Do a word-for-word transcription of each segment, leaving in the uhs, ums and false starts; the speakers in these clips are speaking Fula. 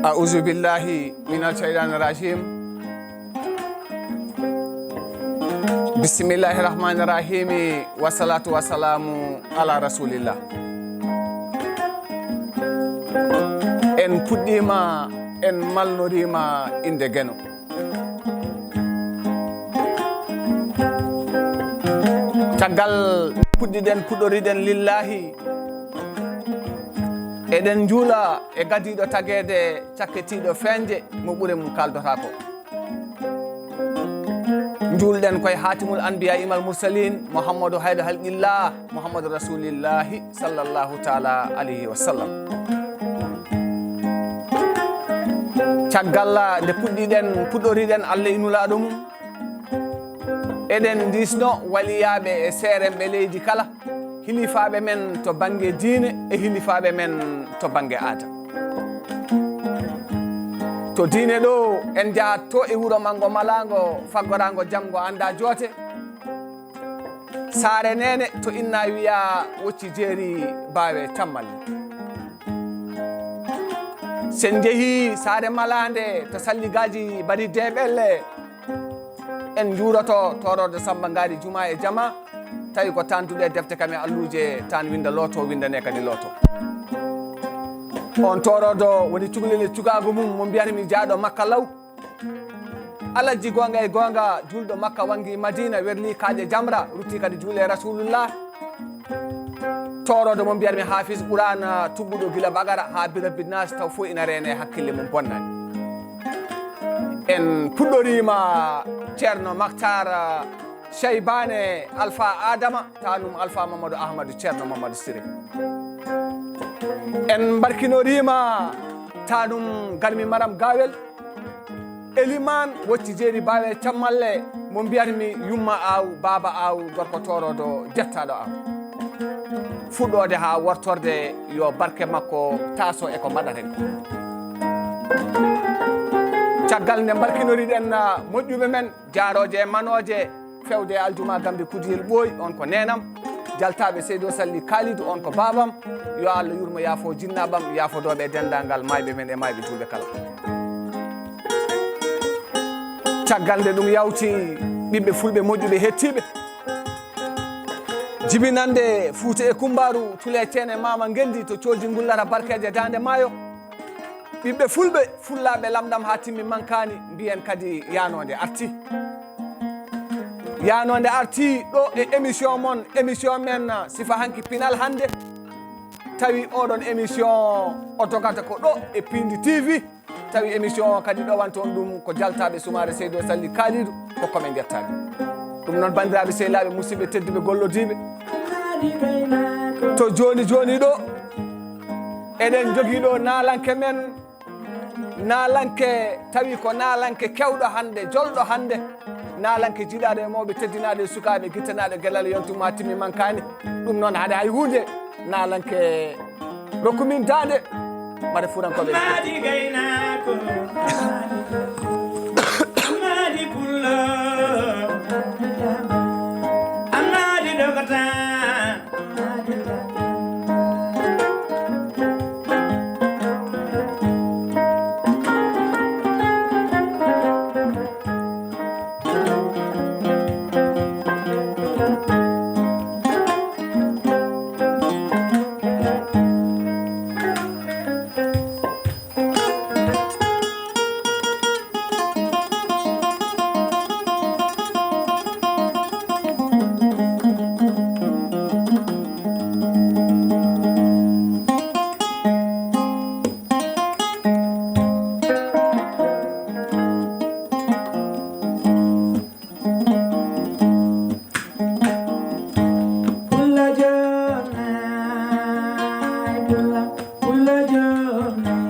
أعوذ بالله من الشيطان الرجيم. بسم الله الرحمن الرحيم. والصلاة والسلام على رسول الله. En puɗɗiima, en malnoriima innde Geno. Caggal puɗɗiɗen, puɗɗoriɗen lillaahi, eɗen njuula e gadiiɗo tageede, cakkitiiɗo feeñde, mo ɓure mum kaaldotaako. Njuulɗen koye Haatimul Anbiyaa imal Mursaliin, Muhammadu Hayru Halqillah, Muhammadu Rasuulillaahi, sallallahu taala alayhi wa sallam. Caggal nde puɗɗiɗen, puɗɗoriɗen Allah e Nulaaɗo mum, eɗen ndiisno waliyaaɓe e seeremɓe leydi kala, hilifaaɓe men to bannge diine e hilifaaɓe men to bannge aada. To diine ɗo, en njahat to e wuro manngo malaango, faggoraango jam ngo anndaa joote. Saare neene to inna wiya wocci jeeri baawe tammalle. Sen njehi saare malaande to salligaaji bari deeɓelle, en njuuroto tooroodo Samba Ngaari Juma e Jama, tawi ko taan duɗe defte kam e alluuje, taan winnda looto, winndane kadi looto. On tooroodo woni cukalel e cukaagu mum mo mbiyatmi jaaɗo Makka law. Alhaji goonga e goonga, juulɗo Makka, wanngi Madiina, werli kaaƴe jamra, rutti kadi juule Rasulullah. Tooroodo mo mbiyatmi Hafiz Qur'an, tugguɗo gila Baqara haa bi Rabbin Nas, taw fof ina reene, hakkille mum bonnaani. En puɗɗoriima Ceerno Maktar Seybaane Alfa Adama, taanum Alfa Mamadou Ahmadou Ceerno Mamadou Siré. En mbarkinoriima taanum Garmi Maram Gawel, Elimaan wocci jeeri baawe cammalle mo mbiyatmi yumma aw, baaba aw, gorko tooroodo, jettaaɗo aw. Fuɗɗoode haa wortorde, yo barke makko taaso e ko mbaɗaten ko. Caggal nde mbarkinoriɗen, ah, moƴƴuɓe men, jaarooje e manooje, fewde e aljuma Gambi Kudiyel Ɓooy, on ko neenam. Jaltaaɓe Seydo Salli Kalidou, on ko baabam. Yo Allah yurmo, yaafo jinnaaɓam, yaafodooɓe e denndaangal maayɓe men e maayɓe juulɓe kala. Caggal nde ɗum yawti, ɓiɓɓe fulɓe moƴƴuɓe hettiiɓe, jibinande Fuuta e Kumbaaru, tule ceene Maama Ngenndi to cooji ngullata barkeeje daande maayo. Ɓiɓɓe fulɓe, fullaaɓe lamɗam haa timmi mankaani, mbiyen kadi yaanoonde arti. Yaanoonde arti ɗo e émission mon, émission men, Sifa Hanki Pinal hannde. Tawi oɗon émission o dogata ko ɗo e Piindi T V. Tawi émission o kadi ɗowanto on ɗum ko jaltaaɓe Sumaare Seydo Salli Kalidou, ko komin njettaaɓe. Ɗum noon, banndiraaɓe, sehilaaɓe, musidɓe tedduɓe, gollodiiɓe, to jooni jooni ɗo, eɗen njogii ɗo naalanke men, naalanke tawi ko naalanke kewɗo hannde, jolɗo hannde, naalanke jiɗaaɗo e mawɓe, teddinaaɗo e sukaaɓe, gittanaaɗo e gelal, yontu ma timmi mankaani. Ɗum noon, haɗa hay huunde, naalanke rokku min daande, mare fuurankooɓe. Amadi gaynaako, Amadi pullo, Amadi dokta. Pulla joom nayi, pulla, pulla joom nayi,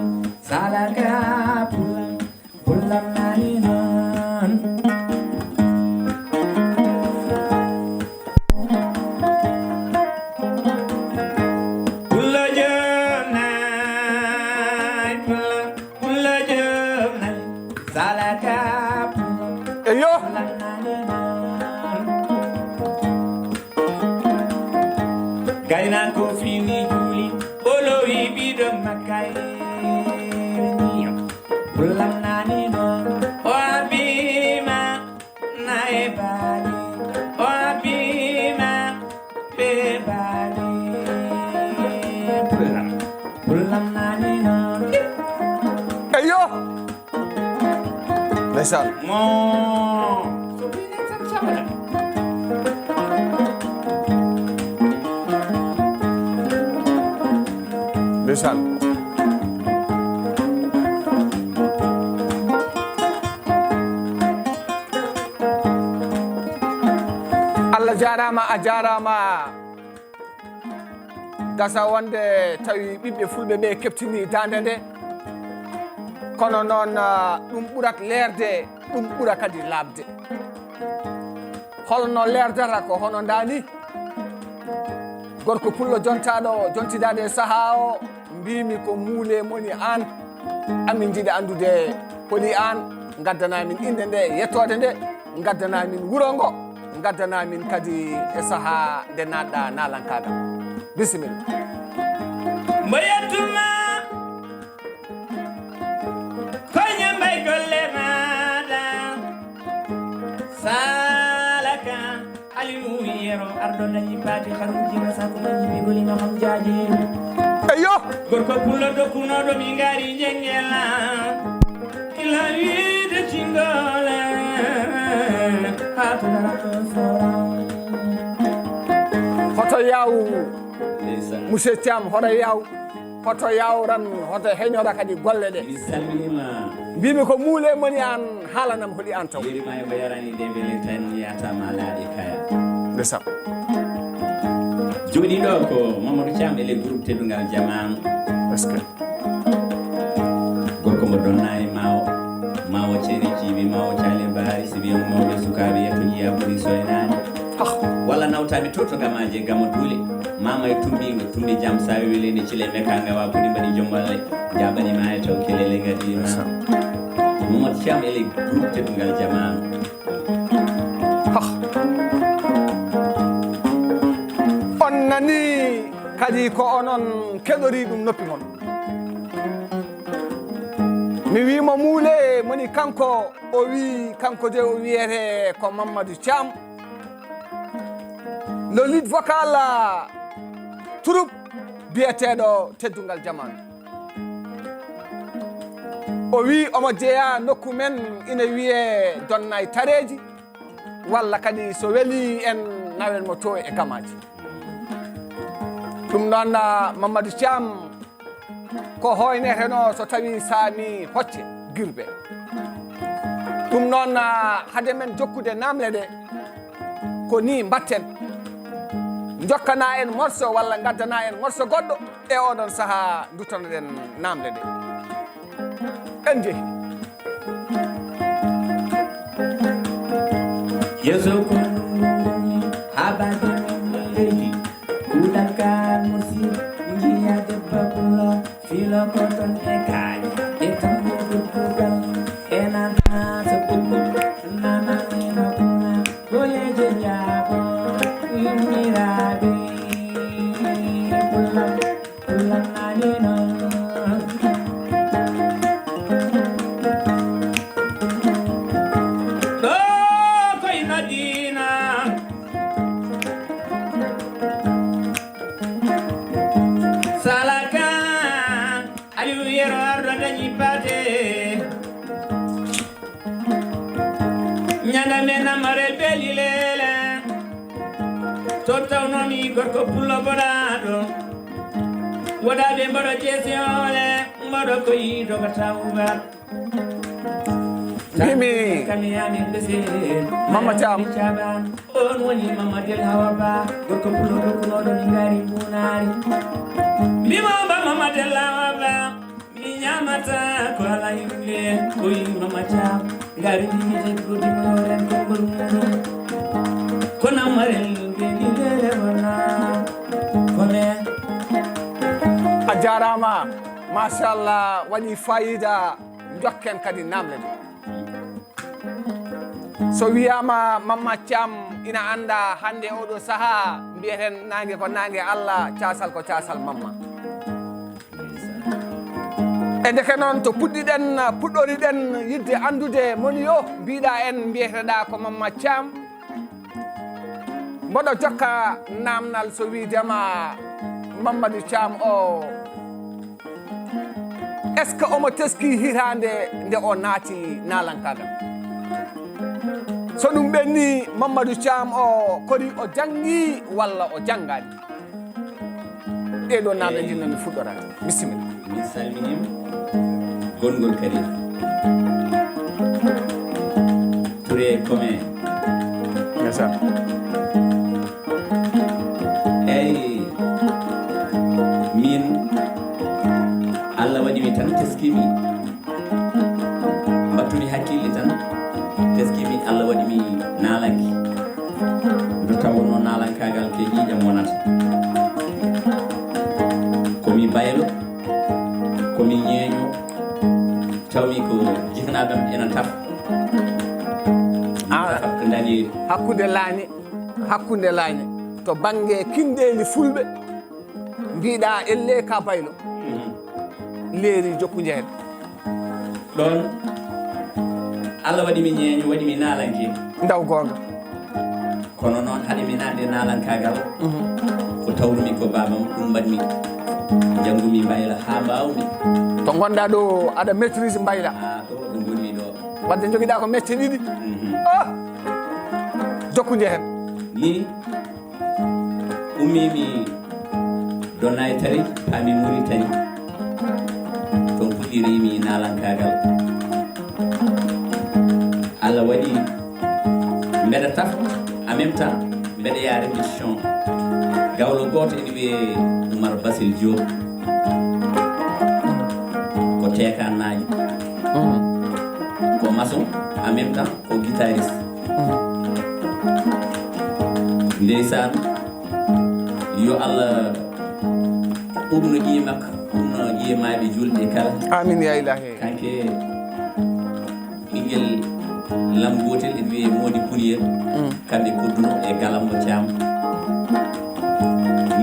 salaka pulla, pulla mani noon. Pulla joom nayi, pulla, pulla joom nayi, salaka pulla. Eyo. Gayna ko fini juli, o lowi ɓiɗo makka e. Pullam nani no, o abima na e bali, o abima be bali. Pullam, pullam nani no. Eyo! Ndeysaan. Mo. Ndeysaan. Allah jaaraama, a jaaraama. Gasa wonde tawi ɓiɓɓe fulɓe ɓe keɓtini daande nde. Kono noon, ah, ɗum ɓurat leerde, ɗum ɓura kadi laaɓde. Holno leerdata ko hono ndaa ni? Gorko pullo jontaaɗo, jontidaade e sahaa o, mbiimi ko muule moni aan. Amin njiɗi anndude holi aan, ngaddanaa min innde nde, yettoode nde, ngaddanaa min wuro ngo, ngaddanaa min kadi e sahaa nde naatɗaa naalankaagal. Bisimilla. Mbo yettuma. Koye mbay golle maaɗa. Salaka. Alimu yero ardo dañi paati xarum jima sako ma jibi goli ma xam jaaje. Eyo. Gorko pullo dokkunoɗo mi ngari jengela. Ila wiide cingole. Hatara sora. Hoto yaw. Ndeysaan. Monsieur Thiam, hoto yaw. Hoto yawran, hoto heñora kadi golle ɗe. Mi salminima. Mbimi ko muule moni aan, haalanam holi aan taw. Yerima e mo yarani nde mbele tan yatama laaɗe kaya. Ndeysaan. Jooɗiiɗo ko Mamadou Thiam e le groupe Teddungal Jamaanu. Est-ce que? Gorko mo donna e mawo, mawo ceene jiimi, mawo caale mbaari, sibi on mawɓe sukaaɓe yetto jiya ɓuri soynaade. Ah. Walla nawtaami to to gamaaje gamo duule. Mama e tumbi, tumbi jam sawi wele ne cile meka ngawa pudi mbadi jom walle. Jabani ma e taw kelele ngadi ma. Ndeysaan. Mamadou Thiam e le groupe Teddungal Jamaanu. Ah. On nani kadi ko onon keɗori ɗum noppi mon. Mi wiimo muule moni kanko, o wi kanko de o wiyete ko Mamadou Thiam. Le lead vocal, ah, troupe biyeteeɗo Teddungal Jamaanu. O wi omo jeyaa nokku men ina wiyee Donnay Tareeji, walla kadi so weli en nawen mo to e gamaaji. Ɗum noon, ah, Mamadou Thiam, ko hoyneteno so tawi saami hocce girbe. Ɗum noon, ah, hade men jokkude namle ɗe, ko ni mbatten. Jokkana en morso walla ngaddana en morso goɗɗo e oɗon saha duttanoɗen namle ɗe. En jehi. Yeso ko habaade leydi. Kuɗal kar musi, njiya debba pullo, filo ko ton e kaaƴe, e tambo duggugal, e nana so duggu, nana nino kuma, goleje jaabo, immiraaɓe, pullo, pullo nani non. Ɗo koye Madina. Salaka, Aliou Yero Ardo dañi paate. Ñanda men amare beli lele. To tawno mi gorko pullo boɗaɗo. Woɗaɓe mboɗo jeesi ole, mboɗo koyi doga tawuga. Mbimi Mama Thiam. On woni Mama Del Hawa Ba, gorko pulo rokkunoɗo mi ngari bunari. Mbima ba Mama Del Hawa Ba, mi ñamata ko ala yimɓe, koyi Mama Thiam. Ngari mi je ko dimoren ko ngol muɗum. Ko namarel be ni lele wona. Kone. A jaaraama, machallah, waɗi fayida. Jokken kadi namle ɗe. So wiyaama Mamma Thiam ina annda hannde oɗo sahaa, mbiyeten naange ko naange Allah, caasal ko caasal Mamma. E ndeke noon to puɗɗiɗen, puɗɗoriɗen yiɗde anndude moni o mbiɗa en mbiyeteɗa ko Mamma Thiam. Mboɗo jokka namnal so wiidema Mamadou Thiam o, est-ce que omo teski hitaande nde o naati naalankaagal? So ɗum ɓenni Mamadou Thiam o, kori o janngi walla o janngaani? Ɗee ɗoo naamne, eh, jinno mi fuɗɗora. Bisimilla. Mi salminiima. Gonngol kadi. Touré Kome. Ndeysaan. Eyi. Min, Allah waɗi mi tan teskimi. Mbattumi hakkille tan, teskimi Allah waɗi mi naalanke. Nde tawnoo naalankaagal ke ƴiiƴam wonata. Ko mi baylo, ko mi ñeeño, tawmi ko jiknaaɓe am ena taf. Ah. Taf ko ndañeeri. Hakkunde laañe, hakkunde laañe. To bannge kinɗeeli fulɓe, mbiɗa elle ka baylo. Mhm. Leeri jokku njehen. Ɗoon, Allah waɗi mi ñeeño, waɗi mi naalanke. Ndaw goonga. Kono noon, haɗi mi naatde naalankaagal, mhm, ko tawrumi ko baabam, ɗum mbaɗmi. Njanngumi mbayla haa mbaawmi. To ngonɗa ɗo, aɗa maîtrise mbayla. Haa ɗo, ɗo ngonmi ɗo. Wadde njogiɗa ko mecce ɗiɗi. Mhm. Ah! Jokku njehen. Ni Ummiimi Donnaay Tari, paami Muritani. Toon puɗɗiriimi naalankaagal. Allah waɗi mbeɗa taf, en même temps, mbeɗa yaha répétition. Gawlo gooto ene wiyee Oumar Basel Diop. Ko teekaannaajo. Mhm. Ko maçon, en même temps, ko guitariste. Mhm. Ndeysaan, yo Allah ɓurno ƴiye makko, ɓurno ƴiye maayɓe juulɓe kala. Amin ya ilahi. Kanke ɓinngel lam gootel ene wiyee Moodi Kuriyel. Mm. Kamɓe kodduno e Galambo Thiam.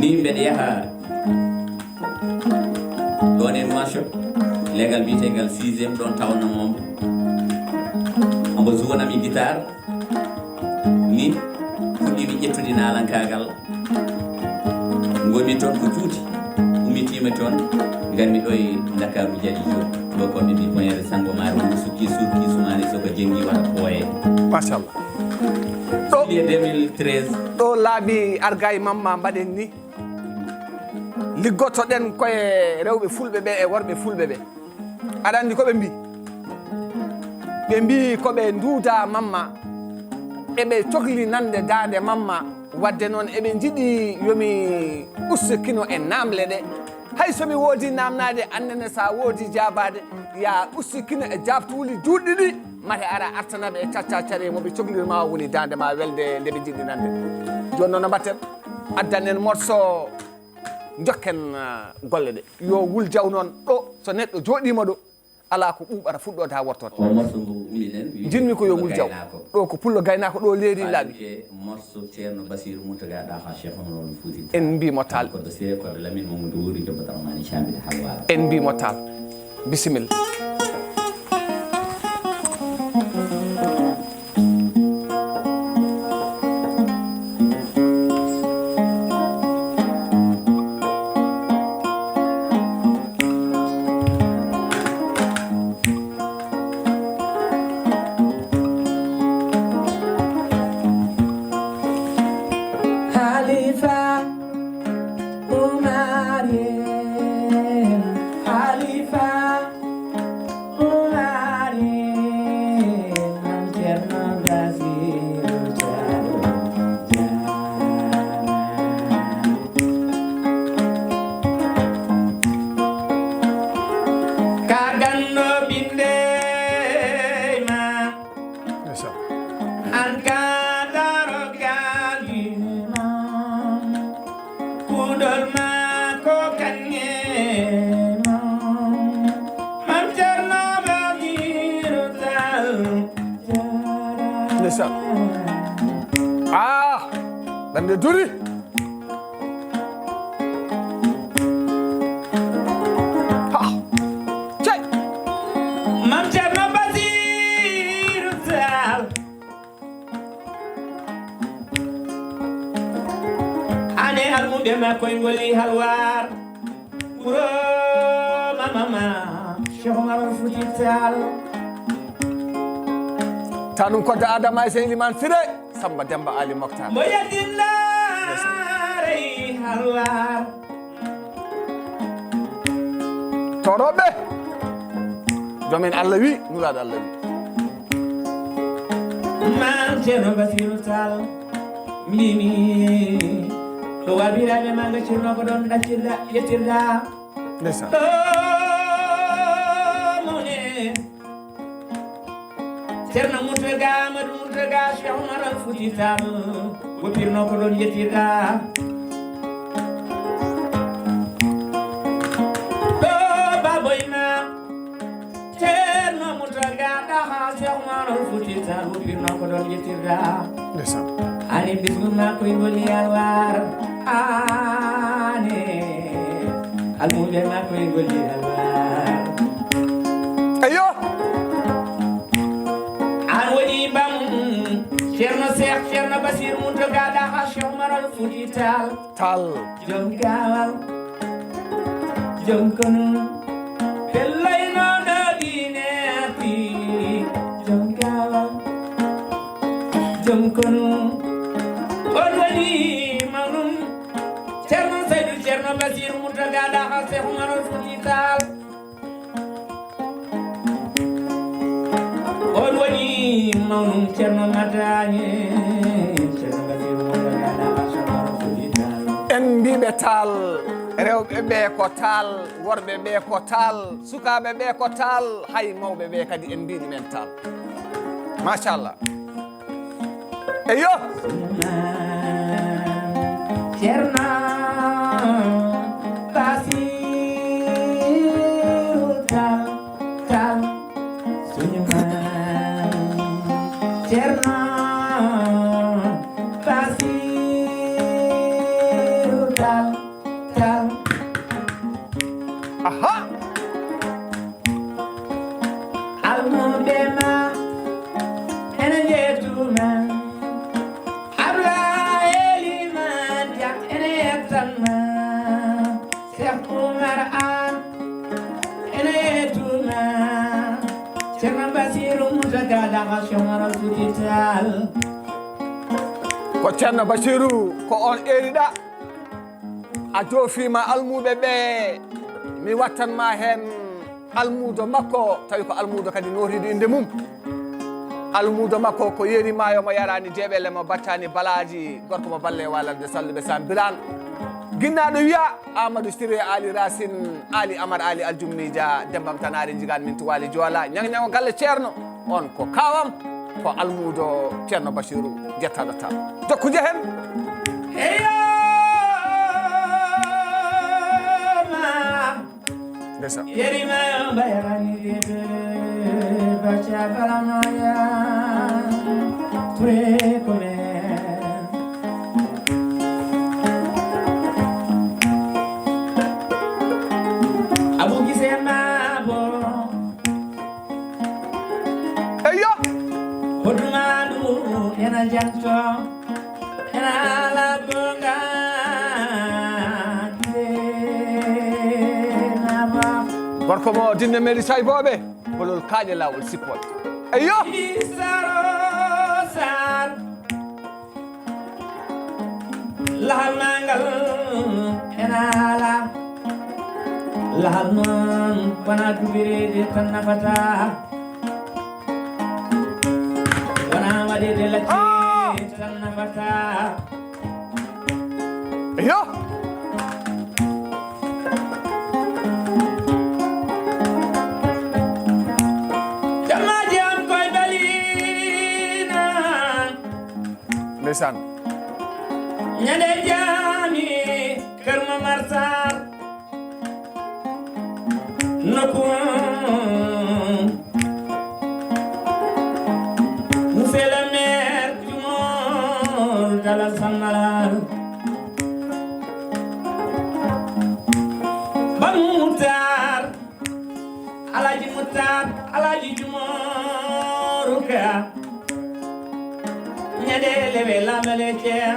Ni mbeɗa yaha ɗoon e Nouakchott, leegal biyeteegal sixième, ɗoon tawanno mo omo. Omo zuwanami guitar. Min fuɗɗiimi ƴettude naalankaagal. Ngonmi toon ko juuti. Ummitiima toon, ngarmi ɗo e Ndakaaru Jaɗi Joob. Ɗo ko ɓe mbi poñere sanngo maare wuro sukki surki sumaare soko jenngi wata pooye. Machallah. Ɗo juillet deux mille treize. Ɗo laabi arga e Mamma mbaɗen ni. Liggotoɗen koye rewɓe fulɓe ɓe e worɓe fulɓe ɓe. Aɗa anndi ko ɓe mbii? Ɓe mbii ko ɓe nduuda Mamma, eɓe cokli nande daande Mamma, wadde noon eɓe njiɗi yo mi ustu kino e naamle ɗe. Hay so mi woodi naamnaade, annene so a woodi jaabaade, ya ustu kino e jaabtuuli juutɗi ɗi, mate ara artanaɓe e caccacaree mo ɓe coklirma o woni daande ma welde nde ɓe njiɗi nande. Jooni noon no mbatten? Addan en morso. Njokken, ah, golle ɗe. Yo wul jaw noon ɗo, so neɗɗo jooɗiima ɗo, alaa ko ɓuuɓata fuɗɗoode haa wortoode. O morso ngu ummiɗen, wiide Njiɗmi ko yo wul jaw. Gaynako. Ɗo ko pullo gaynaako, ɗo leeri laaɓi. Faalike morso Ceerno Basiiru Muntaga Ɗaha Cheikh Oumar Fouti Tall. En mbii mo taal. Ko Siré, ko Lamine Mamadou Wuri, Joɓɓo Darmani, Caambiɗe Halwaar. En mbii mo taal. Bisimilla. Halifa Umar, Halifa Umar, Mam Cerno Basiru Tall, jaaraama. Ka ganndo binndey ma. Ndeysaan. An ka darogal yimɓe ma. Kuɗol ma ko kaŋŋe ma. Mam Cerno Basiru Tall. Ndeysaan. Ah, ɓernde duri. Ha. Cey. Almuɓe ma koyngol yi halwar. Wuro mama ma Cheikh Omar Fouti Tall. Tanum kodda Adama e Seydi Limane Siré, Samba Demba Ali Mokhtar. Mbo yettindaare yi halwar. Toroɓe. Jomen Allah wi, nulaɗo Allah wi. Man Ceerno Basiru Tall, mbimi ɗo wabiraɓe ma gaccirno ko ɗon ɗaccirɗa, yettirɗa. Ndeysaan. Ɗo mawne. Ceerno Mountaga Amadou Mountaga Cheikh Omar Al Fouti Tall, woppirno ko ɗon yettirɗa. Ɗo baboy ma. Ceerno Mountaga Daha Cheikh Omar Fouti Tall, woppirno ko ɗon yettirɗa. Ndeysaan. Ani bismillah koy ngoli alwar. Ani almuɓe ma koy ngoli alwar. Eyo. An woni bam Ceerno Cheikh Ceerno Basir Mountaga Daha Cheikh Omar Fouti Tall. Tall. Joom gaawal, joom konu, pellaynoɗo diine arti. Joom gaawal, joom konu, on woni mawnum. Ceerno Saydu, Ceerno Basiru Murtaga Daha, Seex Umar Fuuti Taal. On woni mawnum Ceerno Matañe, Ceerno Basiru Murtaga Daha, Seex Umar Fuuti Taal. En mbiɓe Taal, rewɓe ɓe ko Taal, worɓe ɓe ko Taal, sukaaɓe ɓe ko Taal, hay mawɓe ɓe kadi en mbi ɗumen Taal. Machallah. Eyo. Ceerno Basiru Taal, Taal, suñu maam. Ceerno Basiru Taal, Taal. Aha. Almuɓe ma ene njettuma. Ablaye Eliman Dia ene yettanma. Cheikh Oumar Anne ene yettuma. Ceerno Basiru Murtaga Daha, Cheikh Umar Fuuti Taal. Ko Ceerno Basiru, ko on eeriɗa. A joofiima almuuɓe ɓe, mi wattan ma heen almuudo makko, tawi ko almuudo kadi nootiiɗo innde mum. Almuudo makko ko Yeri Maayo mo yaraani jeeɓele, mo battaani balaaji, gorko mo balle e walalde salluɓe Sam Biraan. Ginnaaɗo wiya Amadou Siré Ali Racine, Ali Amar Ali Aljummi Dia, Demba am Tanaari Njigaan min Tuwaali Joola, ñaŋ-ñaŋo galle Ceerno. On ko kaawam, ko almuudo Ceerno Basiru, jettaaɗo Taal. Jokku njehen. Eyo ma. Ndeysaan. Yeri ma yo mbayani de, de, bacha balamaya. Ture kone. Abu Gise ma bo. Eyo. Hodumaɗu ena janto, ena ala gonga. Gorko mo dinde meri saybooɓe, bolol kaaƴe laawol sippol. Eyo. Saro sar. Lahal ma ngal ena ala. Lahal noon wona dubireede tan nafata. Wona waɗeede lacce tan nafata. Yo. Jamaaji am koye Bali nan. Ndeysaan. Ñande jaami Kër Momar Sarr. Nokku. Monsieur le maire Jumor Dala Samaral. Bamou Moutar. Alaaji Mutaar, Alaaji Jumooru Ka. Ñande lewe lamale ceya.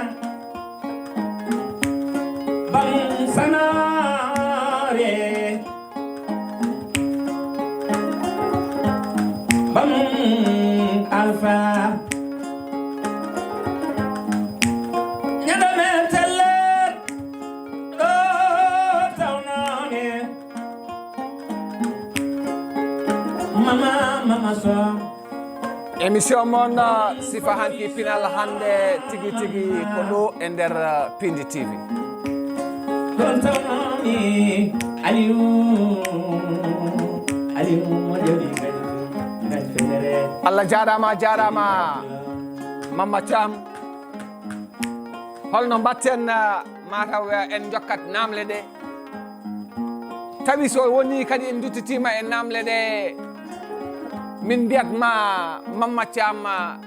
Bam Alfa. Ñande men teller ɗo tawnoomi. Mama, mama so. Émission mon, uh, Sifa Hanki Pinal hannde tigi tigi ko ɗo e nder, uh, Pindi T V. Ɗon tawnoomi Aliou, Aliou mo jawdi ngañ, ngañ fenere. Allah jaaraama, a jaaraama, Mamma Thiam. Holno mbaɗten, uh, mataw, uh, en jokkat naamle ɗe? Tawi so woni kadi en nduttitiima e naamle ɗe, min mbiyat ma Mamma Thiam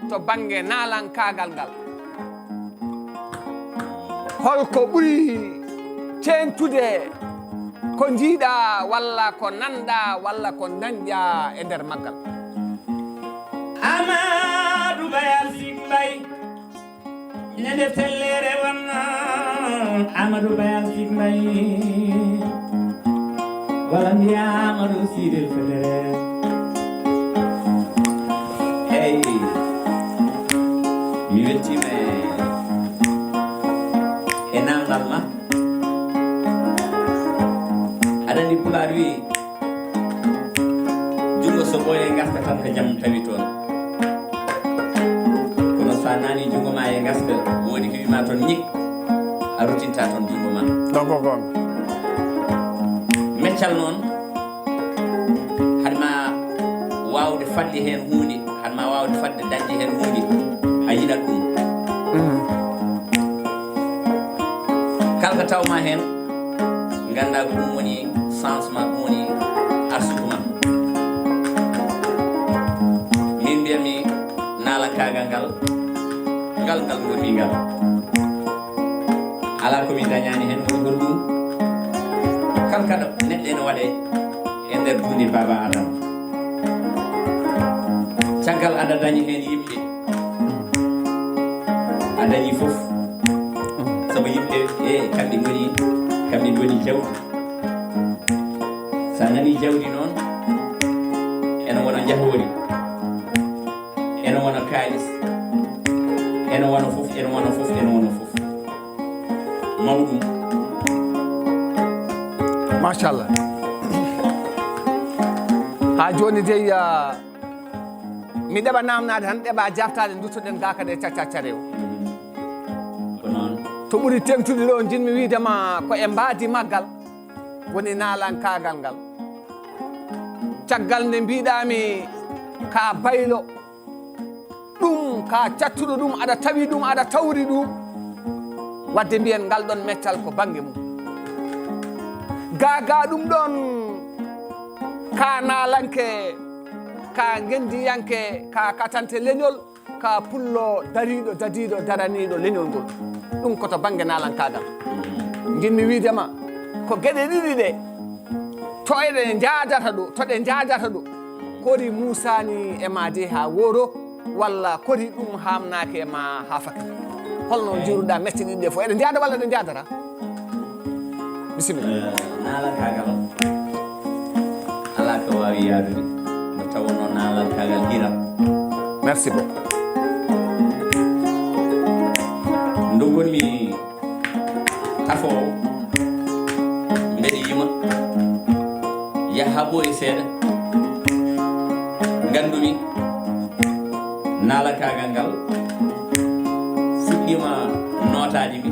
to bannge naalankaagal ngal. Holko ɓuri ceeñtude ko njiiɗa walla ko nanɗa walla ko dañɗa e nder maggal? Amadou Bayal Sik Mbaye. Ñande tellere wonna Amadou Bayal Sik Mbaye. Wala mbiya Amadou Sidel Fellere. Hey. Mi weltima e, e namdal ma. Aɗa andi Pulaar wi, junngo so ɓooyee ngaska tan ko jam tawi toon. Kono so a naani junngo ma e ngaska, woodi ko wima toon ñik, a ruttinta toon junngo ma. Ɗon ko goonga. Meccal noon, haɗa ma waawde fadde heen huunde, haɗa ma waawde fadde dañde heen huunde, a yiɗat ɗum. Mhm. Kala ko tawma heen, nganndaa ko ɗum woni sens ma, ɗum woni arsuku ma. Min mbiyatmi naalankaagal ngal, ngal, ngal ngonmi ngal. Alaa ko mi dañaani heen woni ɗum. Kala kala neɗɗo ene waɗe e nder duunde Baaba Adama. Caggal aɗa dañi heen yimɓe, a dañi fof. Sabu yimɓe, e, kamɓe ngoni, kamɓe ngoni jawdi. So a nani jawdi noon, ene wona njahoori, ene wona kaalis, ene wona fof, ene wona fof, ene wona fof. Mawɗum. Machallah. Haa jooni dey, ah, mi ɗeɓa naamnaade tan, ɗeɓa jaftaade, nduttoɗen gaaka ɗe cacca care o. Ko noon. To ɓuri teeŋtude ɗo, njiɗmi wiide ma ko e mbaadi maggal woni naalankaagal ngal. Caggal nde mbiɗami ka baylo, ɗum ka cattuɗo ɗum, aɗa tawi ɗum, aɗa tawri ɗum. Wadde mbiyen ngal ɗon meccal ko bannge mum. Gaa gaa ɗum ɗon ka naalanke, ka ngenndiyanke, ka katante leñol, ka pullo dariiɗo, dadiiɗo, daraniiɗo leñol ngol. Ɗum ko to bannge naalankaagal. Njiɗmi wiide ma, ko geɗe ɗiɗi ɗe, to eɗe njaadata ɗo, to ɗe njaadata ɗo, kori muusaani e ma de haa wooro, walla kori ɗum haamnaaki e ma haa faki? Holno njiiruɗa mecce ɗiɗi ɗe fof? Eɗe njaada walla ɗe njaadata? Bisimilla. Eh, naalankaagal. Alaa ko waawi yaadude. Nde tawnoo naalankaagal hiram. Merci beaucoup. Ndu ngonmi tafoowo, mbeɗe yima, yaha haa ɓooyi seeɗa, nganndumi naalankaagal ngal fuɗɗiima nootaade mi.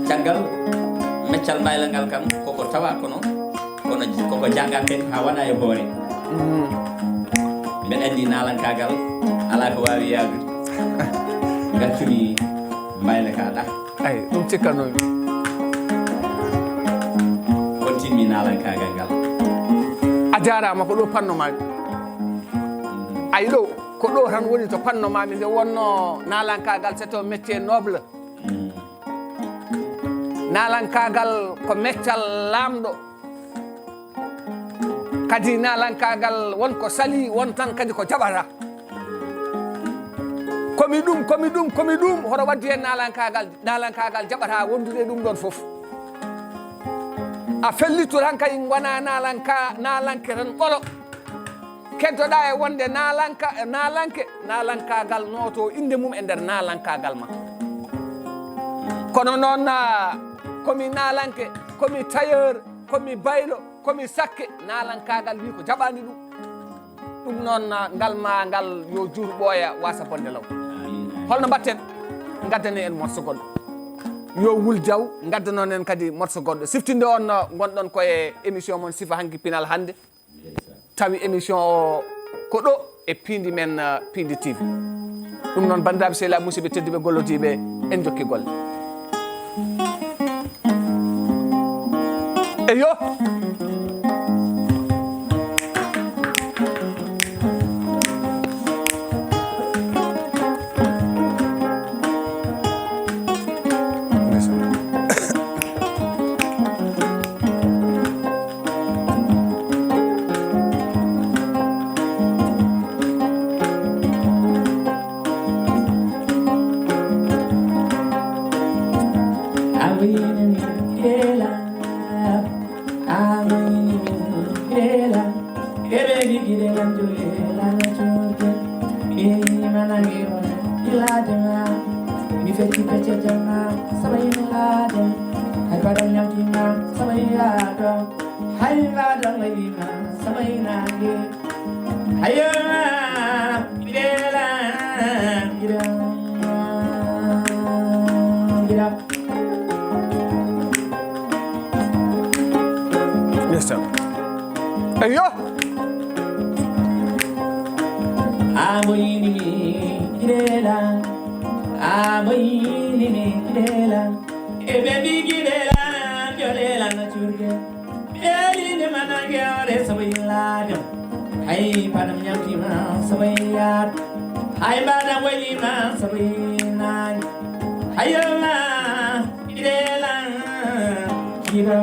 Caggal meccal mbayla ngal kam, koko tawa kono, kono koko jannga kadi haa waɗa e hoore. Mhm. Mbeɗa anndi naalankaagal alaa ko waawi yaadude. Ngaccumi mbayla ka ɗa. Ay, ɗum cikkannomi. Kontinmi naalankaagal ngal. A jaaraama, ko ɗo panno maa. Mhm. Ay, ɗo, ko ɗo tan woni to panno maa mi, nde wonno naalankaagal, c'est un métier noble. Mhm. Naalankaagal ko meccal laamɗo. Kadi naalankaagal won ko sali, won tan kadi ko jaɓata. Komi ɗum, komi ɗum, komi ɗum, hoto waddu heen naalankaagal, naalankaagal jaɓata wondude e ɗum ɗon fof. A fellitto tan kadi ngona naalanka-, naalanke tan ɓolo. Keddoɗaa e wonde naalanka, naalanke, naalankaagal nooto innde mum e nder naalankaagal ma. Kono noon, ah, ko mi naalanke, ko mi tailleur, ko mi baylo, ko mi sakke, naalankaagal wi ko jaɓaani ɗum. Ɗum noon, ah, ngal ma ngal yo juur ɓooya waasa bonde law. Holno mbaɗten? Ngaddane en morso goɗɗo. Yo Wul Jaw ngaddanoon en kadi morso goɗɗo. Siftinde on, ah, ngonɗon ko e émission mon Sifa Hanki Pinal hannde. Tawi émission o ko ɗo e piindi men, uh, Piindi T V. Ɗum noon, banndiraaɓe, sehilaaɓe, musidɓe tedduɓe, gollodiiɓe, en jokki golle. Eyo. Mi fecci pecce jamma, sabayno laade. Hay baɗa ñamtima, sabayno yaado. Hay mbaɗa waɗima, sabaynaange. Ayo, gira, gira, gira. Yes, sir. Ayo. Amo yini mi girela, amo yini mi girela. E baby girela, jolela na churke. Eli ne manange ore sabayla dem. Hay padam nyamti ma sabayat. Hay badam wali ma sabayna. Ayo ma girela, gira.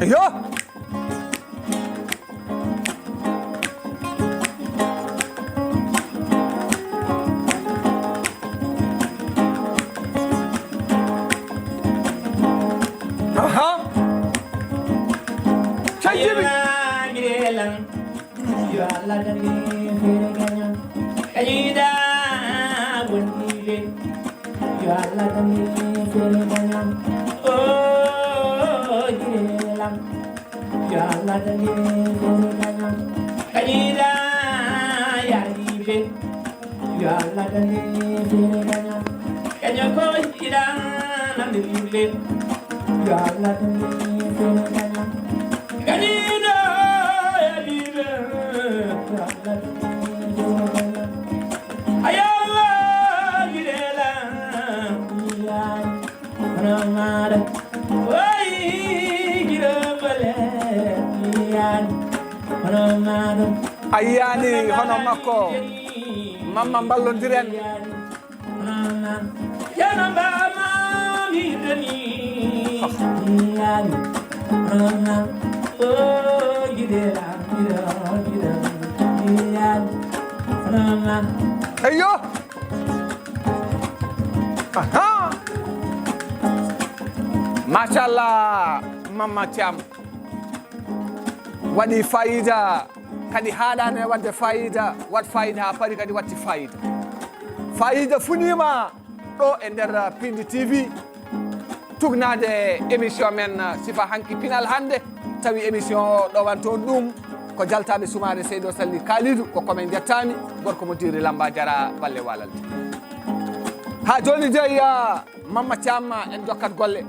Yo. Aha. Cay Jibi. Yo Allah dani fere gañam. Kayida woni be. Yo Allah dani fere gañam. Oh, jirelam. Yo Allah dani fere gañam. Kayida yaribe. Yo Allah dani fere gañam. Kañum ko yiɗan nande yimɓe. Yo Allah dani fere gañam. Gañiɗo yaribe. Yo Allah dani fere gañam. Ay Allah, giɗela. Yaay. Hono maɗa. Oy, giɗo bale. Yaay. Hono maɗa. A yiyaani hono makko. Mamma, mballondiren. Eyyo. Aha. Machallah, Mamma Thiam. Waɗi fayida. Kadi haaɗaani e waɗde fayida, waɗ fayida haa paari kadi watti fayida. Fayida funiima ɗo e nder Piindi T V, tugnaade émission men Sifa Hanki Pinal hannde. Tawi émission o ɗowanto ɗum ko jaltaaɓe sumaare Seydo Salli Kalidou, ko komin njettaani, gorko mo Diri Lamba Jara, balle walalde. Haa jooni dey, ah, Mamma Thiam, en jokkat golle.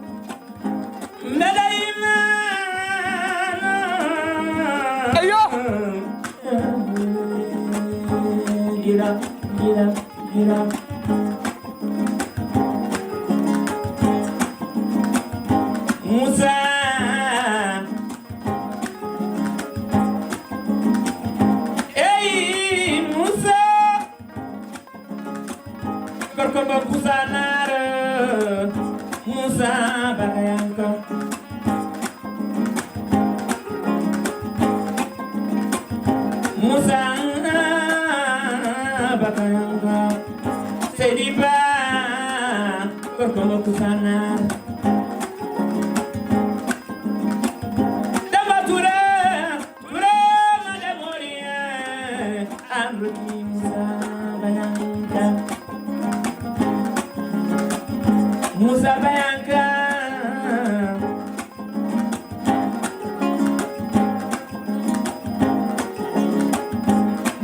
Mbeɗa imaana. Eyyo. Gira, gira, gira. Musa. Ey, Musa. Gorko mo Kusa Naar, Musa Bakayanko. Musa Bakayanko. Seydi Ba, gorko mo Kusa Naar. Daba Touré, Touré, Musa Bayanka.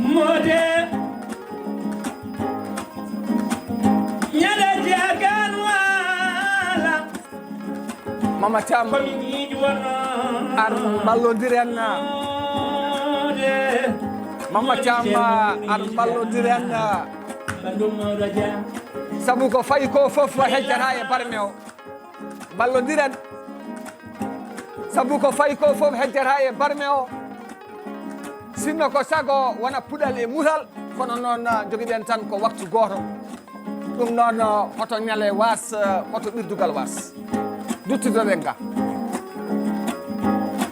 Mode. Nyada jagan wala. Mama Thiam, ar mballondiren. Mama Thiam, ar mballondiren. Sabu ko fayi ko fof hejjata e barme o. Mballondiren. Sabu ko fayi ko fof hejjata e barme o. Sinno ko sago wona puɗal e mutal, kono noon, ah, jogiɗen tan ko waktu gooto. Ɗum noon, ah, hoto ñale waas, ah, hoto ɓirdugal waas. Duttidoɗen ga.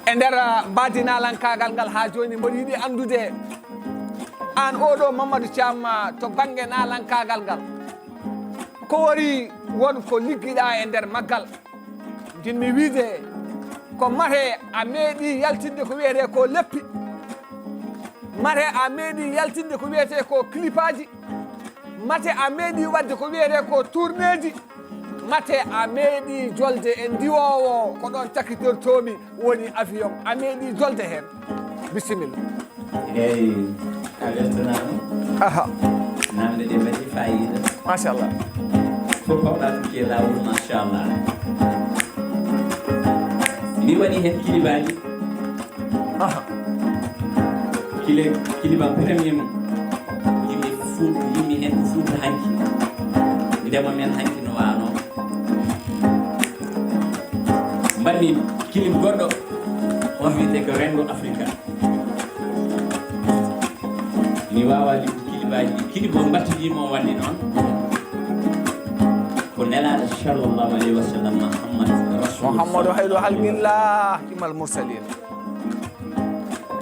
E nder, ah, mbaadi naalankaagal ngal haa jooni, mboɗo yiɗi anndude aan oɗo Mamadou Thiam, ah, to bannge naalankaagal ngal. Ko wari won ko liggiɗa e nder maggal? Jinmi wiide ko mate a meeɗi yaltinde ko wiyetee ko leppi. Mate a meeɗi yaltinde ko wiyetee ko clipaaji. Mate a meeɗi waɗde ko wiyetee ko tourneeji. Mate a meeɗi jolde e ndiwoowo ko ɗoon cakitortoomi woni avion. A meeɗi jolde heen. Bisimilla. Eyi, a weltanaama. Aha. Naamne ɗe mbaɗi faayiida. Machallah. Fof pawɗa ɗum ke laawol, machallah. Mi waɗi heen kilibaaji. Aha. Kile, kiliba premier mum. Yimɓe Fuuta, yimɓe heen ko Fuuta hanki. Ndema men hanki no waano. Mbaɗmi kilim goɗɗo, on wiyetee ko Renndo Afrika. Mi waawaa limde kilibaaji ɗi. Kilibo mbattidiimo waɗde noon. Ko nelaaɗo sallallahu alayhi wa sallam, Muhammad Rasulullah. Muhammadu hayru halqillah imal mursalin.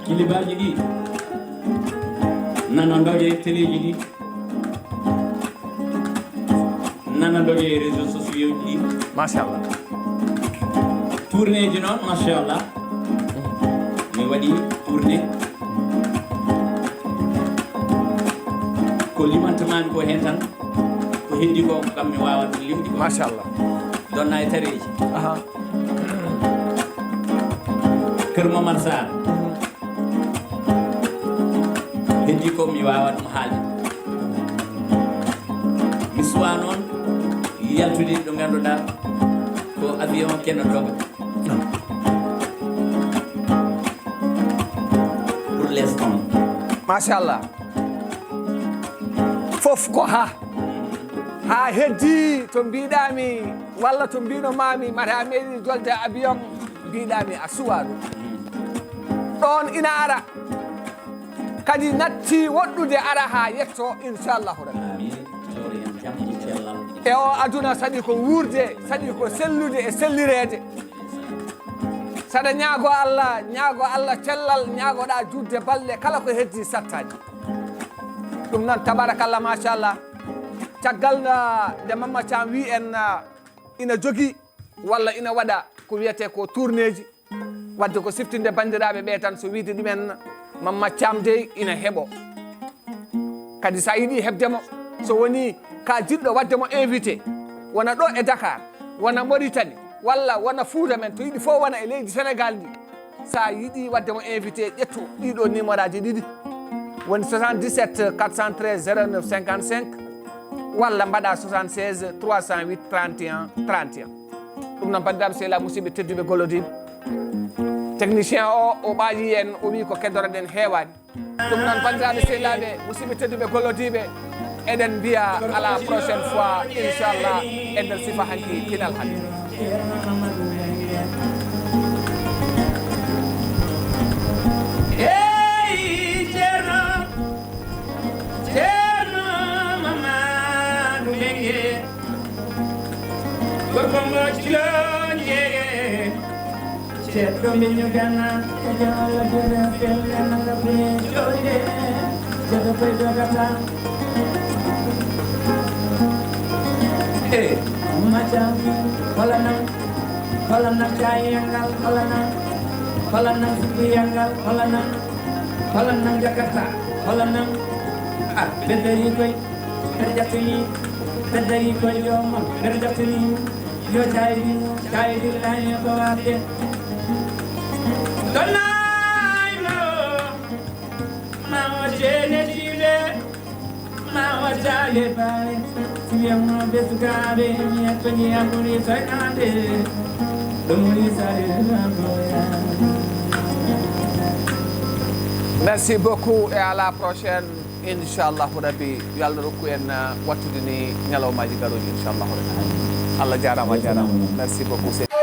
Kilibaaji ɗi nana ndoge teleeji ɗi. Nana ndoge réseaux sociaux ji. Machallah. Tourneeji noon, machallah. Mi waɗi tournée. Ko limantamaami ko heen tan. Ko heddi ko, ko kam mi waawa ɗum limde ko. Machallah. Donna e tareeji. Aha. Kër Momar Sarr. Heddi ko mi waawa ɗum haalde. Mi suwaa noon yaltude ɗo ngannduɗaa ko avion keno doga. Pour l'instant. Machallah. Fof ko ha. Ha heddi to mbiɗami walla to mbino mami mata a meeɗi jolde avion, mbiɗami a suwa ɗum. Ɗon ina ara. Kadi natti woɗɗude ara ha yetto, inchallahu rabbi. Amin. Jawre en jam e cellal. E o aduna saɗi ko wuurde, saɗi ko sellude e sellireede. Saɗa ñaago Allah, ñaago Allah cellal, ñaagoɗa juutde balɗe kala ko heddi sattaji. Ɗum noon, tabarakallah, machallah. Caggal nde, nde Mamma Thiam wi en, ah, ina jogii walla ina waɗa ko wiyetee ko tourneeji, wadde ko siftinde banndiraaɓe ɓe tan, so wiide ɗumen Mamma Thiam dey ina heɓo. Kadi so a yiɗi heɓde mo, so woni ka jiɗɗo waɗde mo invité, wona ɗo e Dakar, wona Mauritanie, walla wona Fuuta men, to yiɗi fof wona e leydi Sénégal ndi. So a yiɗi waɗde mo invité, ƴettu ɗiɗo numéro aji ɗiɗi. Woni soixante-dix-sept quatre cent treize zéro neuf cinquante-cinq walla mbaɗa soixante-seize trois cent huit trente et un trente et un. Ɗum noon, banndiraaɓe sehilaaɓe, musidɓe tedduɓe gollodiiɓe, technicien o, o ɓaayi en, o wi ko keddoroɗen heewaani. Ɗum noon, banndiraaɓe sehilaaɓe, musidɓe tedduɓe gollodiiɓe, eɗen mbiya à la prochaine fois, inchallah, e nder sifa hanki pinal hanki. Hey, Ceerno, Ceerno Mamadou Mbengue. Gorko mo cilooje. Ceerno min ñugana. E jam Allah jere felle nanga be jode. Ceerno koy dogata. Eh, macam, hola nan, hola nan kayangal, hola nan, hola nan sibiyangal, hola nan, hola nan Jakarta, hola nan. Ah, bedari koy. Ɓe ƴettoyi Tawi ko joom mbeɗa dartini yo tawi tawi lañi ko waɗde. Ɗonnaayno ma o jeene jiiɓe ma o jaale baale. Si wiyatnooɓe sukaaɓe mi yetto jiyam ɓuri soynaade. Ɗum woni sare. Merci beaucoup et à la prochaine. Inchallahu Rabbi, yo Allah rokku en uh, wattude ni ñalawmaaji garooji, inchallahu Rabbi. Allah jaaraama, a jaaraama. Merci beaucoup.